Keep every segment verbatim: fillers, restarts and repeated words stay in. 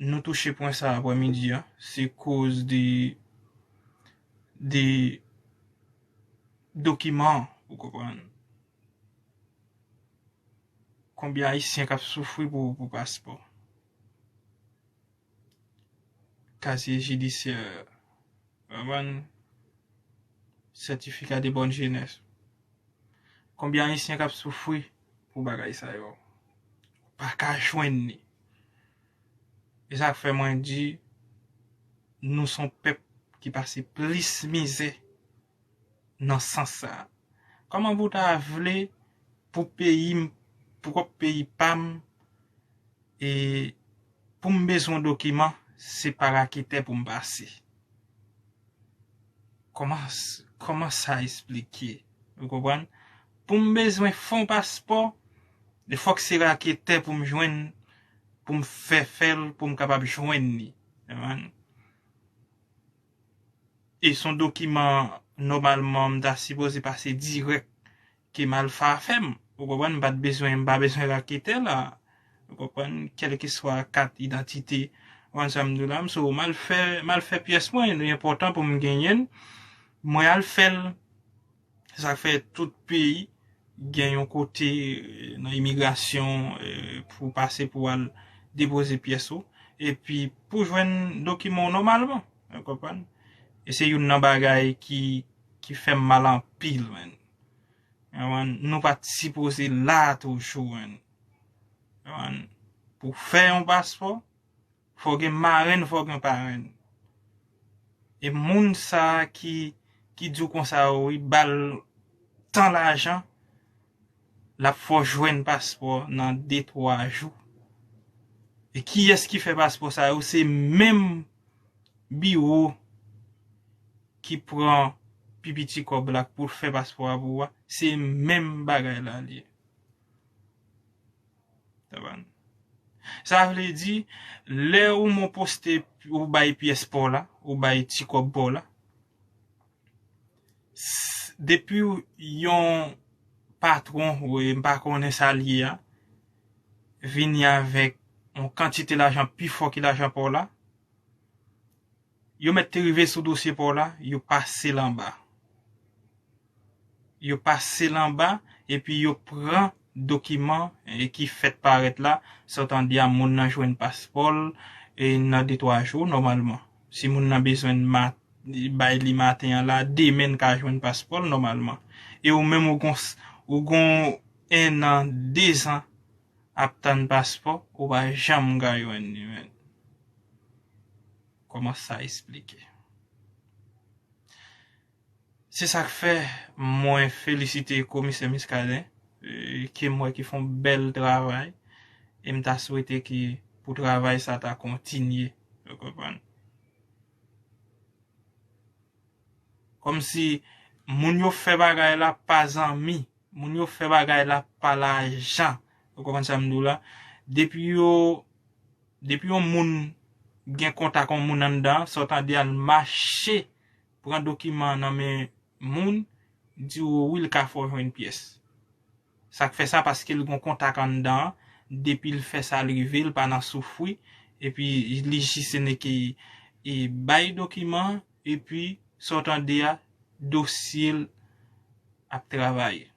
nou touche pwen sa aprèmidi a, se koz de, de dokiman, ou konprann? Konbyen Ayisyen k ap soufri pou, pou paspò? Kazye jidisyè, ou konprann? Sètifika de bòn jenès. Konbyen Ayisyen k ap soufri pou bagay sa yo? Pa ka jwenn li. E sa k fè mwen di, nou se yon pèp ki pase plis mizè nan sans sa a. Kòman pou ta vle pou peyi m, pou pwòp peyi pa m, e pou m bezwen dokiman, se pa raketè pou m pase? Kòman, kòman sa esplike? Ou konprann? Pou m bezwen fè yon paspò, fòk se raketè pou m jwenn, pou m fè fè l, pou m kapab jwenn li. Ou konprann? E se yon dokiman, nòmalman, m ta sipoze pase dirèk ke m al fè afè m. Ou konprann? M pa t bezwen, m pa bezwen raketè la. Ou konprann? Kèlkeswa kat idantite, ou konprann sa m di w la, m so, m al fè, m al fè pyès mwen, li enpòtan pou m genyen l. Mwen al fè l. Se sa k fè tout peyi gen yon kote, eh, nan imigrasyon, eh, pou w pase pou w al depoze pyès ou. Epi pou w jwenn dokiman w nòmalman. Ou konprann? E se youn nan bagay ki, ki fè m mal anpil, menn. Ou konprann? Nou pa t sipoze la toujou, menn. Ou konprann? Pou w fè yon paspò, fò w gen marenn, fò w gen parenn. E moun sa a ki, ki di w konsa, wi, ba l tan lajan, l ap fè w jwenn paspò nan de, twa jou. E kiyès ki fè paspò sa yo? Se menm biwo ki pran pi piti kòb la pou l fè paspò a pou ou a. Se menm bagay la l ye. Taban. Sa vle di, lè ou men w poste, ou bay pyès pa w la, ou bay ti kòb pa w la, s-, depi yon patwon, ou, m pa konnen sa l ye a, vini avèk yon kantite lajan pi fò ke lajan pa w la, yo mèt te rive sou dosye pa w la, yo pase l anba. Yo pase l anba, epi yo pran dokiman, e, ki fèt parèt la, sa w tande a, moun nan jwenn paspò l, e, nan de, twa jou, nòmalman. Si moun nan bezwen ma-, bay li maten an la, demen l ka jwenn paspò l, nòmalman. E ou menm, ou gon s-, ou gon en an, de zan ap tann paspò, ou pa janm ka jwenn li, menn. Kòman sa esplike? Se sa k fè mwen felisite Komisè Muscadin, e, ke m wè ki fè yon bèl travay, e m ta swete ke pou travay sa ta kontinye, ou konprann? Kòmsi moun yo fè bagay la pa zanmi, moun yo fè bagay la pa lajan, ou konprann sa m di w la? Depi yo, depi yon moun gen kontak yon moun anndan, sa w tande a l mache pran dokiman nan men moun, di w wi l ka fè w jwenn pyès. Sa k fè sa, paske l gon kontak anndan an, depi l fè sa l rive, l pa nan soufri, epi li jis se nèg ki, e, bay dokiman, epi sa w tande a, dosye l ap travay.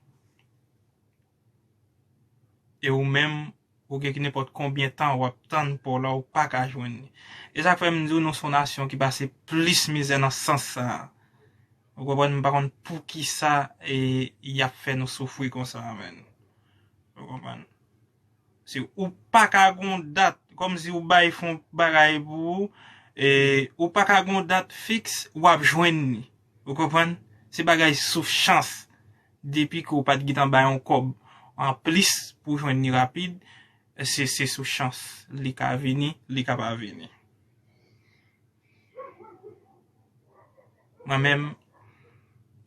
E ou menm, ou gen ki nenpòt konbyen tan w ap tann pa w la, ou pa ka jwenn li. E sa k fè m di w, nou se yon nasyon ki pase plis mizè nan sans sa a. Ou konprann? M pa konn poukisa, e, y ap fè nou soufri konsa a, menn. Ou konprann? Si ou pa ka gon dat, kòmsi ou bay fè yon bagay pou ou, e, ou pa ka gon dat fiks, w ap jwenn li. Ou konprann? Se bagay sou chans. Depi ke ou pa t gentan bay yon kòb anplis pou jwenn li rapid, se, se sou chans. Li ka vini, li ka pa vini. Mwen menm,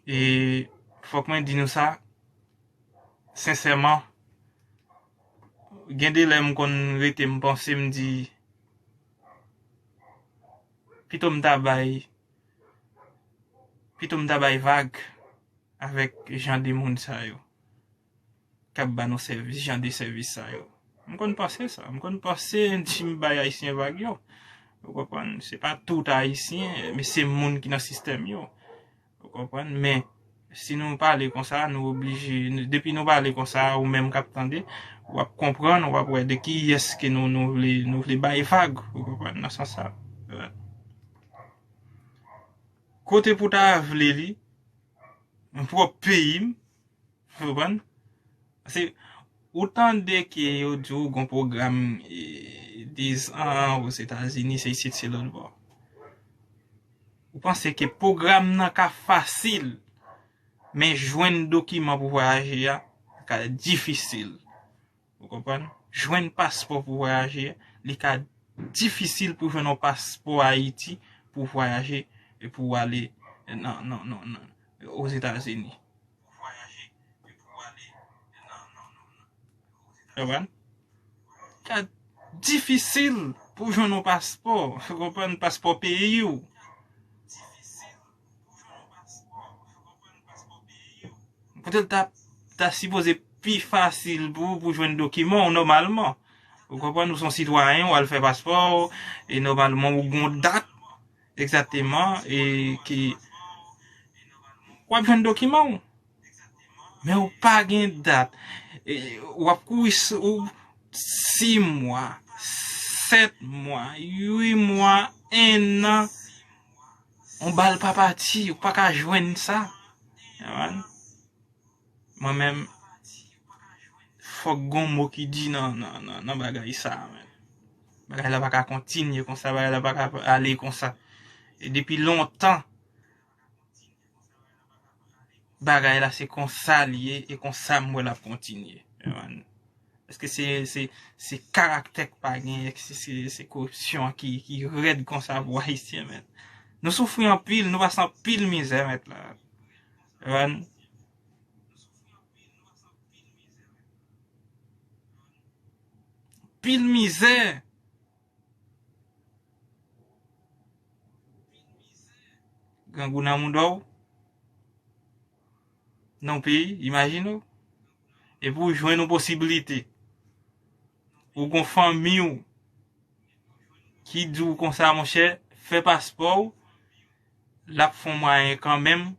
e, fòk mwen di nou sa, sensèman, gen de lè m konn rete, m panse, m di, pito m ta bay, pito m ta bay vag avèk jan de moun sa yo k ap ba nou sèvis, jan de sèvis sa yo. M konn panse sa. M konn panse di m bay Ayisyen vag yo. Ou konprann? Se pa tout Ayisyen, men se moun ki nan sistèm yo. Ou konprann? Men, si nou pale konsa, nou oblije, depi nou pale konsa, ou menm k ap tande, w ap konprann, w ap wè de kiyès ke nou, nou vle, nou vle bay vag. Ou konprann? Nan sans sa. Kote pou ta vle li, pwòp peyi m, ou konprann? Se, ou tande ke yo di w gon pwogram, e, dizan Ozetazini, se isit, se lòtbò. Ou panse ke pwogram nan ka fasil, men jwenn dokiman pou vwayaje a ka difisil. Ou konprann? Jwenn paspò pou vwayaje, li ka difisil pou jwenn yon paspò Ayiti pou vwayaje e pou ale nan, nan, nan, nan, Ozetazini. Konprann? Ka difisil pou jwenn yon paspò, konprann, paspò peyi w. Kote l ta, ta sipoze pi fasil pou, pou jwenn dokiman w nòmalman. Ou konprann, ou se yon sitwayen, w al fè paspò w, e nòmalman ou gon dat, egzakteman, e ki, w ap jwenn dokiman w. Men ou pa gen dat. E, w ap kouri s-, ou, sis mwa, sèt mwa, uit mwa, en an, yon bal pa pati, ou pa ka jwenn sa. Konprann? Mwen menm, fòk gon mo ki di nan, nan, nan, nan bagay sa, men. Bagay la pa ka kontinye konsa, bagay la pa ka ale konsa. E depi lontan, bagay la se konsa li ye, e konsa m wè l ap kontinye. Konprann? Paske se, se, se karaktè k pa genyen, se, se, se koripsyon an ki, ki rèd konsa pou Ayisyen, men. Nou soufri anpil, nou pase anpil mizè, mèt la. Konprann? Pil mizè. Grangou nan mouda w. Nan yon peyi, imajine w. Epi w jwenn yon posiblite. Ou gon fanmi w ki di w konsa, monchè, fè paspò w, l ap fè yon mwayen kanmenm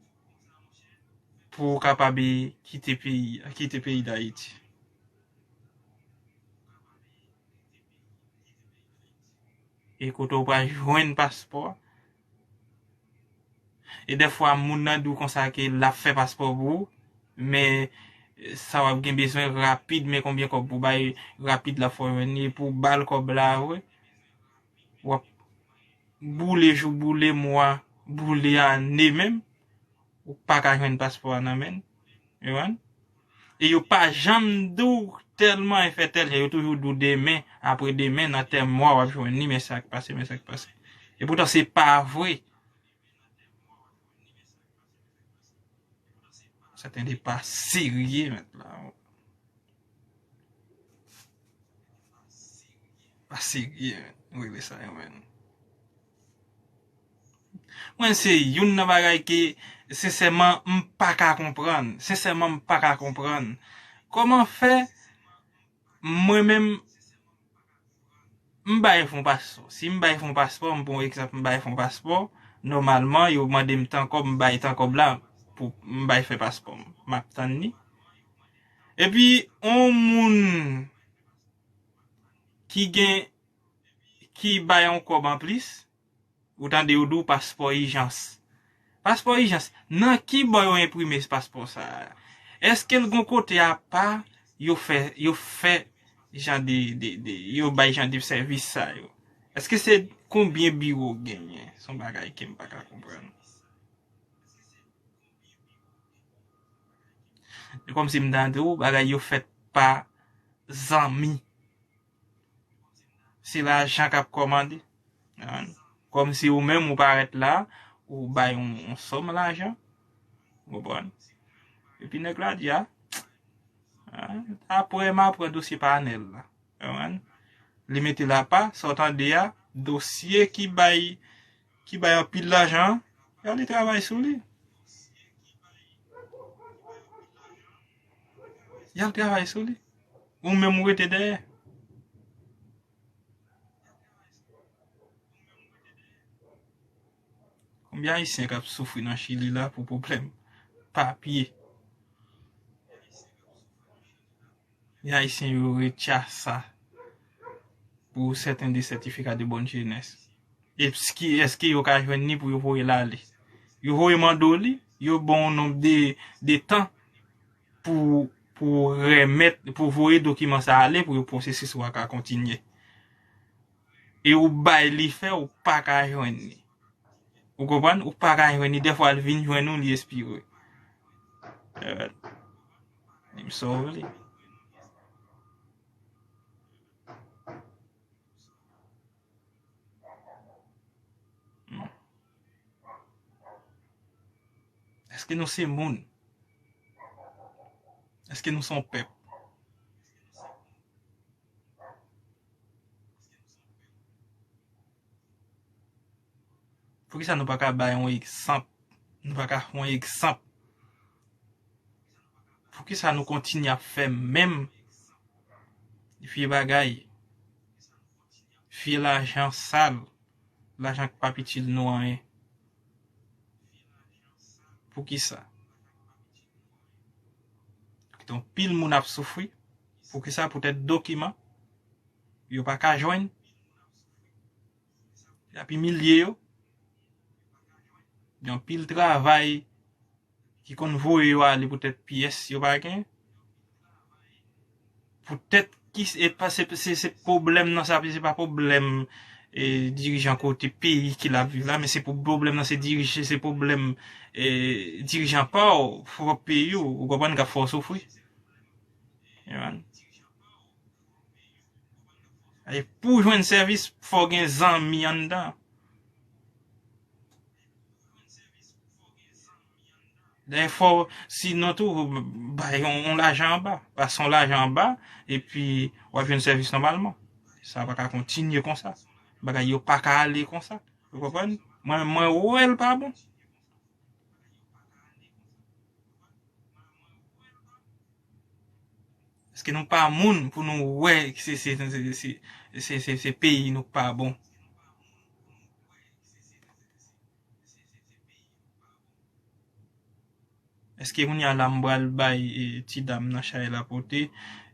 pou w kapab kite peyi, kite peyi Dayiti. E kote w pral jwenn paspò a. E dèfwa, moun nan di w konsa ke l ap fè paspò pou ou, men sa w ap gen bezwen rapid, men konbyen kòb pou bay rapid l ap fè w jwenn li, pou w ba l kòb la vre. W ap boule jou, boule mwa, boule ane menm, ou pa ka jwenn paspò a nan men l. Ou konprann? E yo pa janm di w tèl mwayen fè tèl jan, yo toujou di w demen, apre demen, nan tèl mwa w ap jwenn li, men sa k pase, men sa k pase. E poutan se pa vre. Sa tande pa serye, mèt la. Pa serye, mèt. Nou regle sa yo, mèt. Mwen, se youn nan bagay ke, sensèman, m pa ka konprann. Sensèman, m pa ka konprann. Kòman fè, mwen menm, m bay fon paspò. Si m bay fon paspò, m pran egzanp, m bay fon paspò, nòmalman, yo mande m tan kòb, m bay tan kòb la, pou m bay fè paspò m. M ap tann li. Epi, on moun ki gen, ki bay on kòb anplis, ou tande yo di w paspò ijans. Paspò ijans, nan ki bò yo enprime paspò sa a? Èske l gon kote apa yo fè, yo fè jan de, de, de, yo bay jan de sèvis sa yo? Èske se konbyen biwo genyen? Se yon bagay ke m pa ka konprann. E kòmsi m ta di w, bagay yo fèt pa zanmi. Se lajan k ap kòmande. Kòmsi ou menm ou parèt la, ou bay yon, yon sòm lajan. Ou konprann? Epi nèg la di, a, a, apre m ap pran dosye panèl la. Ou konprann? Li mete l apa, sa w tande a, dosye ki bay, ki bay anpil lajan an, y al travay sou li. Y al travay sou li. Ou menm ou rete dèyè. Konbyen Ayisyen k ap soufri nan Chili la pou pwoblèm papye? Konbyen Ayisyen yo retya sa pou sèten de sètifika de bòn jenès? Èske, èske yo ka jwenn li pou yo voye l ale? Yo voye mande w li, yo ba w yon nonb de, de tan pou, pou remèt, pou voye dokiman sa ale, pou yo pwosesis ou a ka kontinye. E ou bay li fè, ou pa ka jwenn li. Ou konprann? Ou pa ka jwenn li. Dèfwa, l vin jwenn ou, li espire. Alright. Li m sove li. Hmm. Èske nou se moun? Èske nou se yon pèp? Poukisa nou pa ka bay yon egzanp? Nou pa ka fè yon egzanp? Poukisa nou kontinye ap fè menm vye bagay? Vye lajan sal, lajan k p ap itil nou anyen. Poukisa? Gen anpil moun ap soufri. Poukisa? Poutèt dokiman yo pa ka jwenn. Y ap imilye yo. Gen anpil travay ki konn voye yo ale poutèt pyès yo pa gen. Poutèt ki e pa se, se, se pwoblèm nan sa, se pa pwoblèm e, dirijan kote peyi ki l ap viv la, men se pou pwoblèm nan se dirije, se pwoblèm e, dirijan pa w, pwòp peyi w, ou konprann, k ap fè w soufri. Ou konprann? E pou jwenn sèvis, fò w gen zanmi anndan. Dayè, fò, sinon tou, bay yon, yon lajan anba. Pase yon lajan anba, epi w ap jwenn sèvis nòmalman. Sa pa ka kontinye konsa. Bagay yo pa ka ale konsa. Ou konprann? Mwen, mwen wè l pa bon. Èske nou pa moun pou nou wè se, se, se peyi nou k pa bon? Èske kounye a la m pral bay e, ti dam nan chay la pote,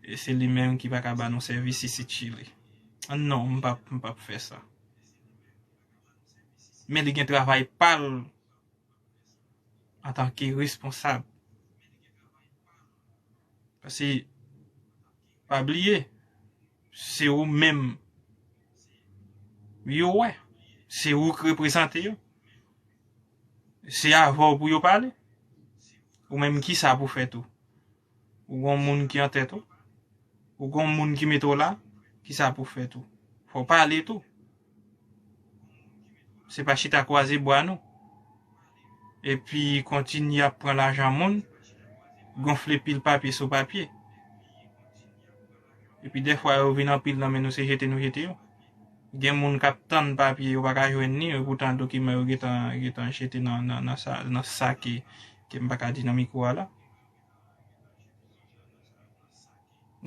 e, se li menm ki pa ka ba nou sèvis isit Chili? Ah, non, m p ap, m p ap fè sa. Men li gen travay pa l antanke responsab. Paske, pa bliye, se ou menm yo wè. Se ou k reprezante yo. Se avè w pou yo pale. Ou menm, kisa pou fè tou? Ou gon moun ki antèt ou? Ou gon moun ki mete w la? Kisa pou fè tou? Fò w pale tou. Se pa chita kwaze bra non. Epi kontinye ap pran lajan moun, gonfle pil papye sou papye. Epi dèfwa yo vin anpil nan men nou, se jete nou jete yo. Gen moun k ap tann papye, yo pa ka jwenn li, epoutan dokiman yo gentan, gentan jete nan, nan, nan sa, nan sa ke, ke m pa ka di nan mikwo a la.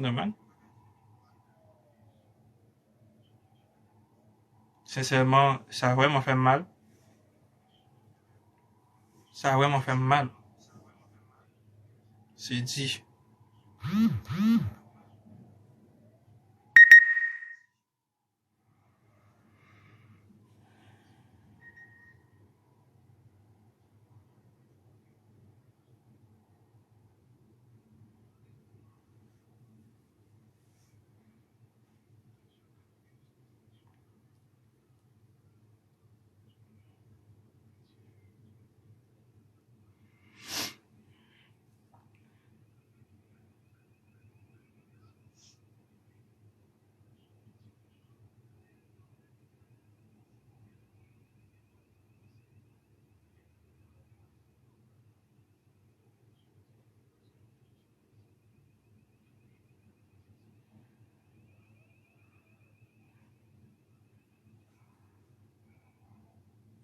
Nòmal. Sensèman, sa vrèman fè m mal. Sa vrèman fè m mal. Se di.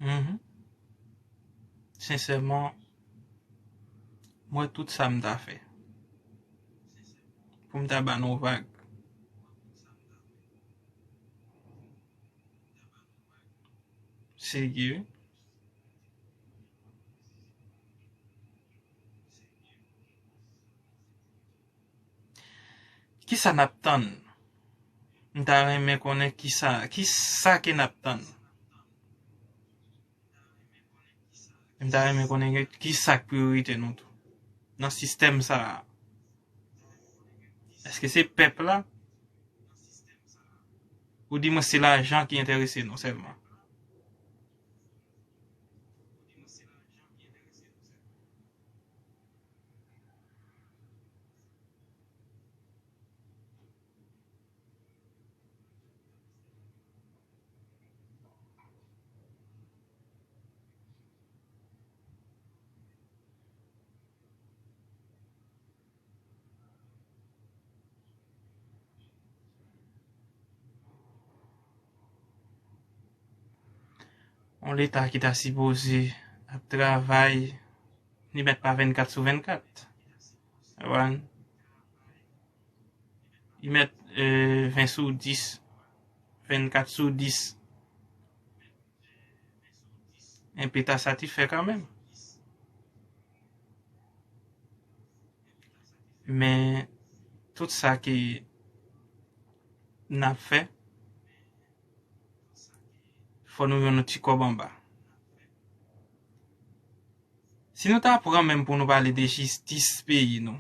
Mhm. Sensèman, m wè tout sa m ta fè pou m ta ba nou vag. Serye, wi. Kisa n ap tann? M ta renmen konnen kisa, kisa ke n ap tann. M ta renmen konnen kisa k priyorite nou tou nan sistèm sa a. Èske se pèp la? Ou di mwen se lajan ki enterese nou sèlman? Yon leta ki ta sipoze ap travay, li mèt pa vennkat sou vennkat. Ou konprann? Li mèt, euh, ven sou dis, vennkat sou dis. Enpe ta satisfè kanmenm. Men tout sa ke n ap fè, fò nou jwenn yon ti kòb anba. Si nou ta pran menm pou nou pale de jistis peyi nou,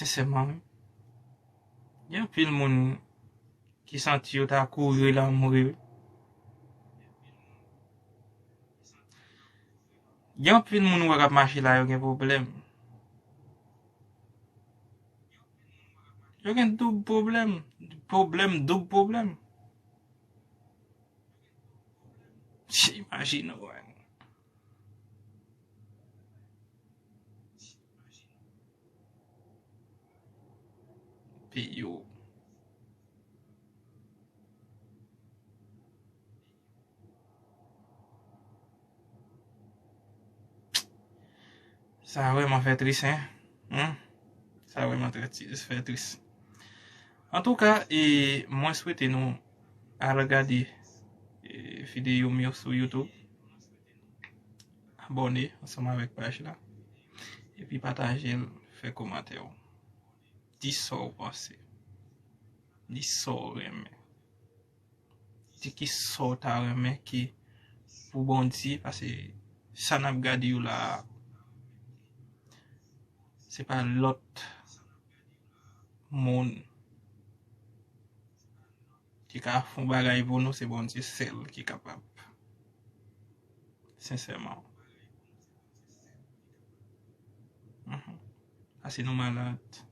sensèman, wi. Gen anpil moun ki santi yo ta kouri la mouri, wi. Gen anpil moun ou wè k ap mache la, yo gen pwoblèm. Yo gen doub pwoblèm. Pwoblèm, doub pwoblèm. Imajine w, wè. Peyi w. Sa vrèman fè tris, en. Hmm? Sa vrèman trè tris, fè tris. Antouka, e, mwen swete nou al gade, e, videyo m yo sou YouTube. Abòne ansanm avèk paj la. Epi pataje l, fè kòmantè w. Di sa w panse. Di sa w renmen. Di kisa w ta renmen ke pou Bondye, paske sa n ap gade yo la a, se pa lòt moun ki ka fè yon bagay pou nou, se Bondye sèl ki kapab. Sensèman. Mhm. Paske nou malad.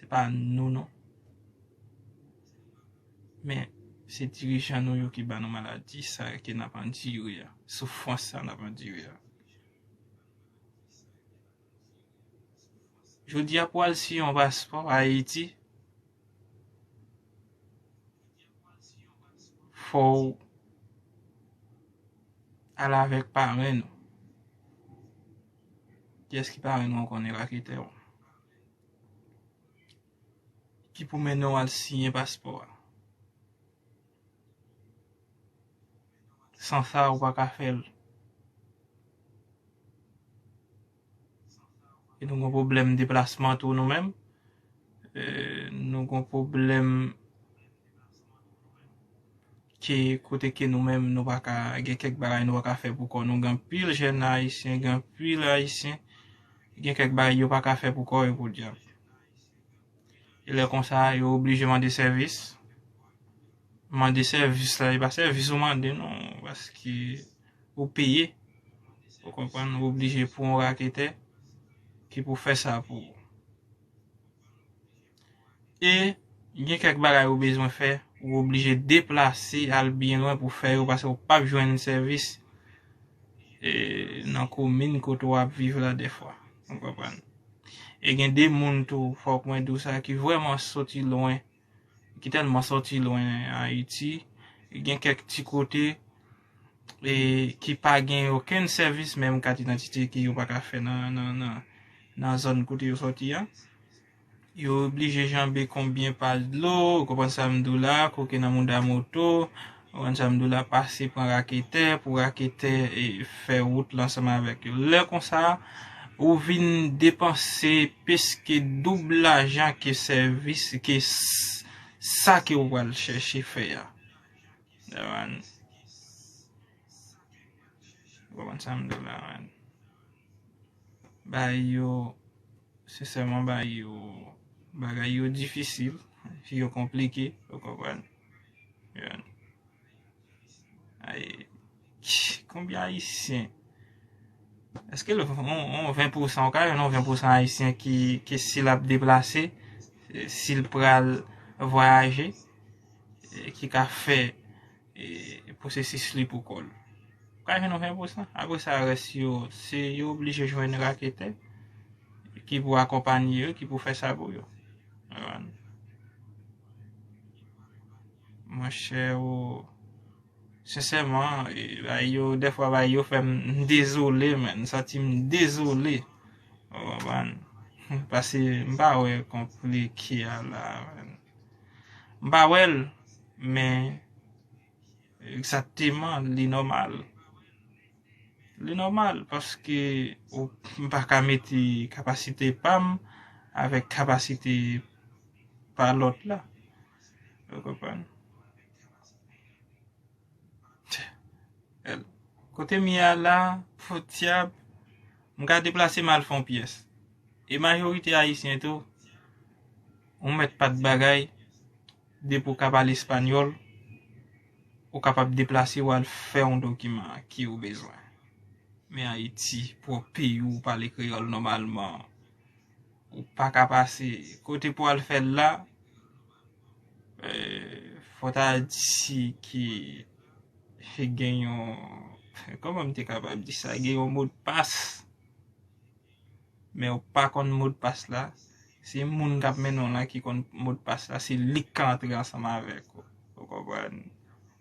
Se pa nou, non. Men, se dirijan nou yo ki ba nou maladi sa ke n ap andire a, soufrans sa n ap andire a. Jodi a, pou al siyen yon paspò Ayiti, fò w al avèk parenn ou. Kiyès ki parenn ou, ou konnen, raketè w, ki pou mennen w al siyen paspò a? San sa, ou pa ka fè l. E nou gon pwoblèm deplasman tou nou menm. E, nou gon pwoblèm ke kote ke nou menm nou pa ka, gen kèk bagay nou pa ka fè pou kò nou. Gen anpil jèn ayisyen, gen anpil ayisyen, gen kèk bagay yo pa ka fè pou kò yo podyab. E lè konsa, yo oblije mande sèvis. Mande sèvis la, e pa sèvis ou mande, non, paske ou peye. Ou konprann, ou oblije pran yon raketè ki pou fè sa pou ou. E gen kèk bagay ou bezwen fè, ou oblije deplase, al byen lwen pou fè yo, paske ou p ap jwenn sèvis, e, nan komin kote w ap viv la dèfwa. Ou konprann? E gen de moun tou, fòk mwen di w sa, ki vrèman soti lwen, ki tèlman soti lwen Ayiti, gen kèk ti kote, e ki pa gen okenn sèvis, menm kat idantite ki yo pa ka fè nan, nan, nan, nan zòn kote yo sòti a. Yo oblije janbe konbyen pal dlo, ou konprann sa m di w la, koke nan mouda moto, ou konprann sa m di w la, pase pran raketè, pou raketè e fè wout la ansanm avèk yo. Lè konsa, ou vin depanse plis ke doub lajan ke sèvis, ke s- sa ke ou pral chèche fè a. Ou konprann? Ou konprann sa m di w la, man? Bagay yo, sensèman, bagay yo, bagay yo difisil, yo konplike, ou konprann? Ou konprann? Ay, konbyen Ayisyen? Èske l on, on ven pousan, ou ka jwenn on ven pousan Ayisyen ki, ki si l ap deplase, si l pral vwayaje, ki ka fè e, pwosesis li pou kò l. Ou ka jwenn yon ven pousan. Apre sa, rès yo, se yo oblije jwenn raketè ki pou akonpanye yo, ki pou fè sa pou yo. Ou konprann? Monchè, ou, sensèman, e, bagay yo, dèfwa bagay yo fè m dezole, man. M santi m dezole. Ou konprann? Paske m pa wè konplike a la, man. M pa wè l, men egzakteman, li nòmal. Li nòmal, paske ou, m pa ka mete kapasite pa m avèk kapasite pa lòt la. Ou konprann? Kote m ye a la, fò dyab, m ka deplase m al fè yon pyès. E majorite Ayisyen tou, ou mèt pa t bagay, depi w ka pale espanyòl, ou kapab deplase w al fè yon dokiman ki ou bezwen. Men Ayiti, pwòp peyi w, ou pale kreyòl nòmalman, ou pa ka pase. Kote pou w al fè l la, eh, fò ta di ki gen yon, kòman m te kapab di sa, gen yon modpas, men ou pa konn modpas la. Se moun k ap mennen w la ki konn modpas la, se li k ka antre ansanm avèk ou. Ou konprann?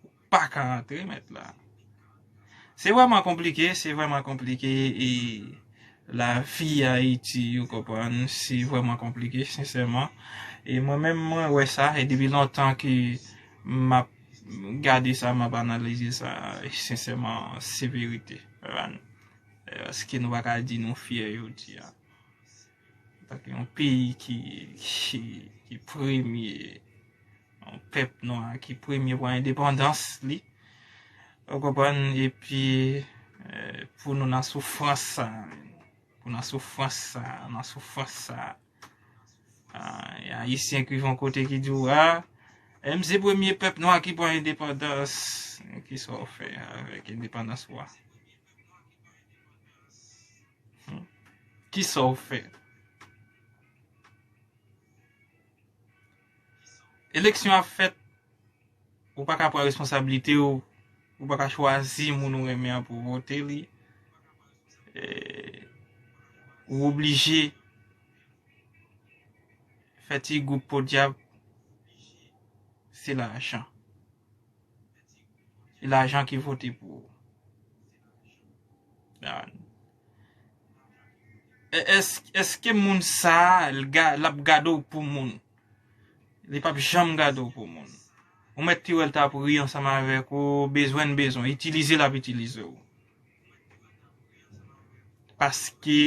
Ou pa ka antre, mèt la. Se vrèman konplike, se vrèman konplike, e lavi Ayiti, ou konprann, se vrèman konplike, sensèman. E mwen menm, mwen wè sa, e depi lontan ke m ap gade sa, m ap analize sa, e sensèman, se verite. Ou konprann? E, èske nou pa ka di nou fyè jodi a? Antanke yon peyi ki, ki, ki premye, yon pèp nwa ki premye pran endepandans li, ou konprann, epi, eh, pou nou nan soufrans sa, pou nan soufrans sa, nan soufrans sa. Ah, Ayisyen k rive yon kote ki di w, ah, M se premye pèp nwa ki pran endepandans. Kisa w fè avèk endepandans ou a? Hmm? Kisa w fè? Eleksyon ap fèt, ou pa ka pran responsablite w, ou pa ka chwazi moun ou renmen an pou vote li. Eh, ou oblije fè ti gwoup podyab, se lajan. E lajan ki vote pou ou. Ah. E, èske, èske moun sa a, l ga-, l ap gade w pou moun? Li p ap janm gade w pou moun. Ou mèt te wè l t ap ri ansanm avèk ou, bezwen l bezwen, itilize l ap itilize w. Paske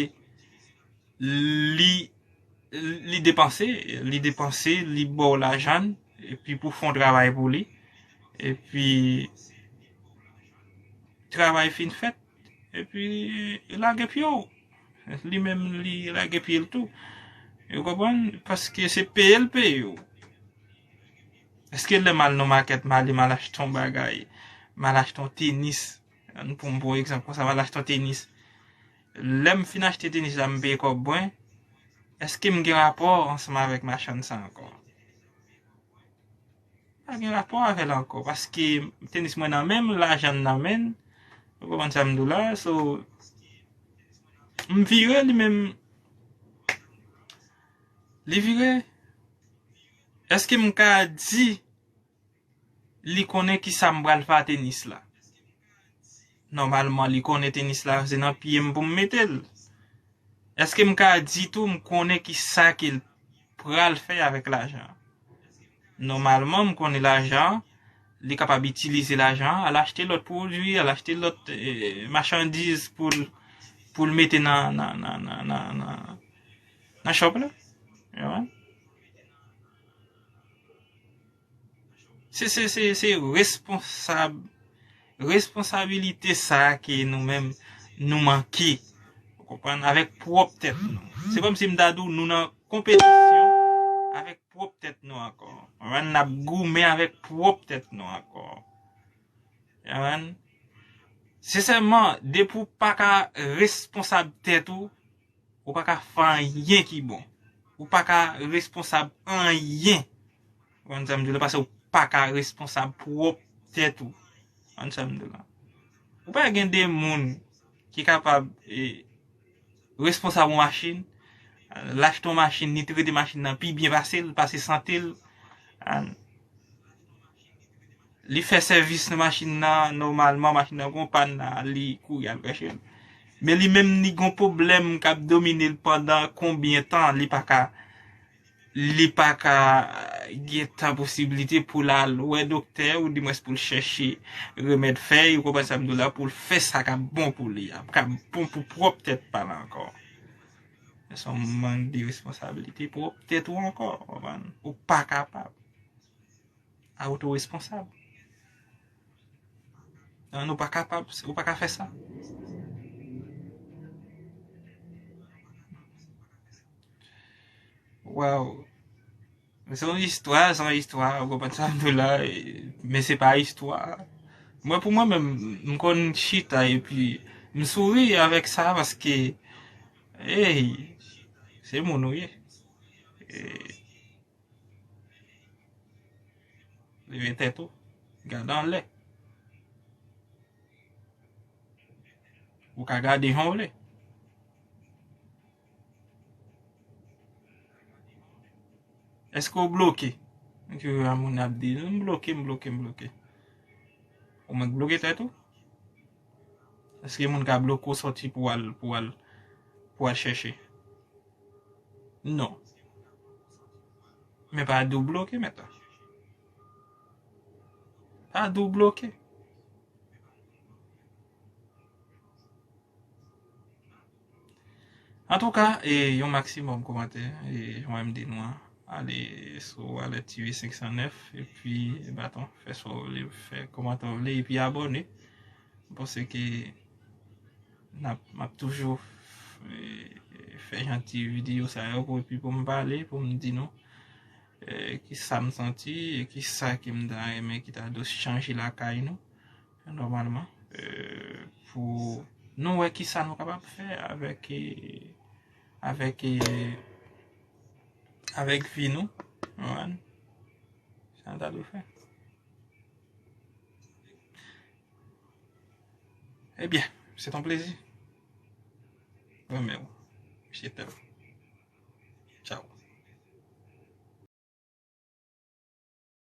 li, li depanse, li depanse, li ba w lajan l, epi pou fè yon travay pou li. Epi, travay fin fèt, epi, li lage pye w. Li menm, li lage pye l tou. Ou konprann? Paske se peye l peye w. Èske lè m al nan makèt, m ale, m al achte yon bagay, m al achte yon tenis, pou m pran egzanp konsa, m al achte yon tenis. Lè m fin achte tenis la, m peye kòb mwen, èske m gen rapò ansanm avèk machann sa ankò? Pa gen rapò avè l ankò, paske tenis mwen nan men m, lajan m nan men m, ou konprann sa m di w la, so, m vire, li menm, li vire. Èske m ka di li konnen kisa m pral fè a tenis la? nòmalman, li konnen tenis la, se nan pye m pou m mete l. Èske m ka di tou, m konnen ki sa ke l pral fè avèk lajan? Nòmalman, m konnen lajan, li kapab itilize lajan, al achte lòt pwodui, al achte lòt, eh, machandiz pou l, pou l mete nan, nan, nan, nan, nan, nan, nan shop la. You know? Se, se, se, se responsab, responsabilite sa a ke nou menm nou manke. Ou konprann? Avèk pwòp tèt nou. Se kòmsi m ta di w, nou nan konpetisyon avèk pwòp tèt nou ankò. Ou konprann? N ap goumen avèk pwòp tèt nou ankò. Ou konprann? Sensèman, depi w pa ka responsab tèt ou, ou pa ka fè anyen ki bon. Ou pa ka responsab anyen. Ou konprann sa m di w la, paske ou pa ka responsab pwòp tèt ou. Ou konprann sa m di w la. Ou pa gen de moun ki kapab, eh, responsab yon machin, l achte yon machin, li trete machin nan pi byen pase l, pase sante l. Li fè sèvis nan machin nan, nòmalman, machin nan gon pàn, li kouri al branche l. Men li menm, li gon pwoblèm k ap domine l pandan konbyen tan, li pa ka, li pa ka gen tan posiblite pou l al wè doktè, ou dimwens pou l chèche remèd fèy, ou konprann sa m di w la, pou l fè sa k ap bon pou li a, k ap bon pou pwòp tèt pa l ankò. Men se yon mank de responsabilite pwòp tèt ou ankò, ou konprann? Ou pa kapab. A ou tou responsab. An, ou pa kapab, ou pa ka fè sa. Waw. Se yon istwa, se yon istwa, ou konprann sa m di w la, e, men se pa istwa. Mwen, pou mwen menm, m konn chita epi m souri avèk sa paske, ey, se moun ou ye. E, leve tèt ou, gade anlè. Ou ka gade jan w vle. Èske w bloke? Èske moun ap di, "M bloke, m bloke, m bloke." Ou menm k bloke tèt ou? Èske moun ka bloke w sòti pou al, pou al, pou al chèche? Non. Men pa di w bloke, mèt la. Pa di w bloke. Antouka, e, yon maksimòm kòmantè, e, jan m di nou an, ale sou Wallet T V senk san nèf, epi, e, baton, fè sa w vle, fè kòmantè w vle, epi abòne. M panse ke n ap, m ap toujou, e, fè jan ti videyo sa yo pou, epi pou m pale, pou m di nou, e, ki sa m santi, e ki sa ke m ta renmen ki ta dwe chanje lakay nou, nòmalman, e, pou nou wè ki sa nou kapab fè avèk, e, avèk, e, avèk vi nou, ou konprann? Sa nou ta dwe fè. Ebyen, se t on plezi. Renmen w. Misye tèl.